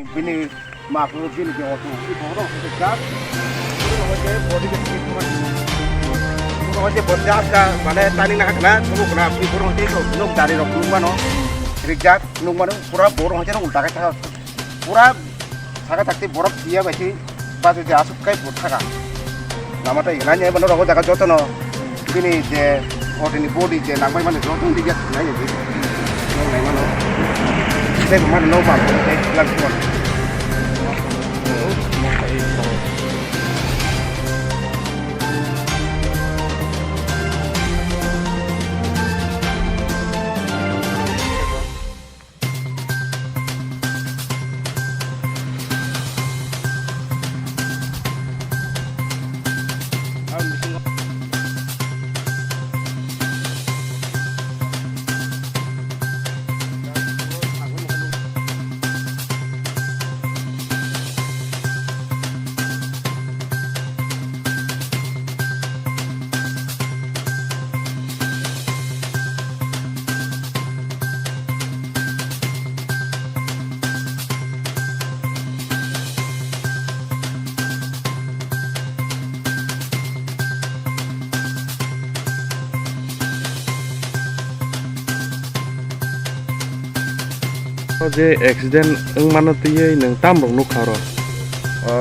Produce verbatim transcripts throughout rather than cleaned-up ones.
Bini maklo bini je auto, i borok hwnkhe jak. Borok hwnkhe body ke tik mani. Borok hwnkhe bo jak ka, mane tani na hakna, borok na, i borok hwnkhe nok dari rok nukmano. Rijak nukmano, pura borok hwnkhe ulta khe thaka. Pura saka thakti borok phiya bai se, bajo je aswk kai bo thaka. Lama tai nai nai mano rogo jaga jotono bini je auto ni body je nangbai mani joto ni ya nai nai nai mano. Tei bo mano no ba tei plan plan. O je accident wngmano twiwi nwng tam rok nukha oro? O,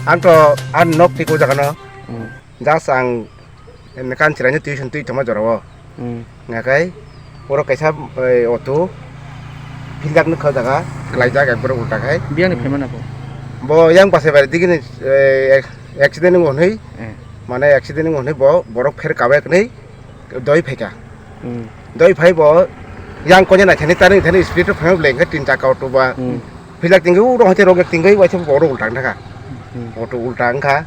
ang to, ang nok tiko jaga no. Hmm. Just ang kan chwraino tuition twi tongma jorao. Hmm. Ngakai oro kaisa, eh, auto philjak nukha o jaga, kwlaijak ekbare ulta khai. Biyangni phaimani bo? Bo yang bachai bai digini, eh, accident wngo hwnwi, eh, mane accident wngo hwnwi bo borok pher kaba yakni doi phaikha. Hmm. Doi phai bo yang konya naithani tani thani speed o phai belai khe tin chakka auto ba. Hmm. Philak tingwi uro hoite rok yak tingwi waisa bo oro ulta wngkha. Hmm. Auto ulta wngkha.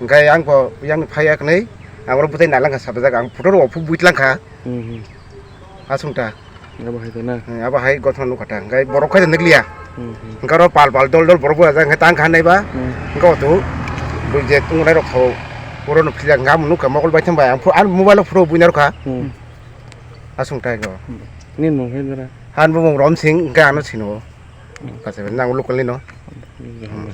Hwnkhe yang bo yang phai yakni ang oro bwtai nailangkha sapajak ang photo rok ophu buitlangkha. Hmm, hmm. Aswngta. Abo hai na? Hmm, abo hai gothona nukha ta. Hwnkhe borok khai nukliya. Hmm, hmm. Hwnkhe oro pal pal dol dol borok bwlajak hwnkhe tang kha naiba. Hmm. Hwnkhe auto bui je tungnai rok thao. Oro no philjak hwnkhe amo nukha mokol bai thang bai ang pho-, ang mobile o photo buina rokha. Hmm. Aswng tai go. Nini mung khe dara? Han bumung Rom Singh, hwnkhe ano sino. Hmm. Kaisa nang local ni no. Hmm.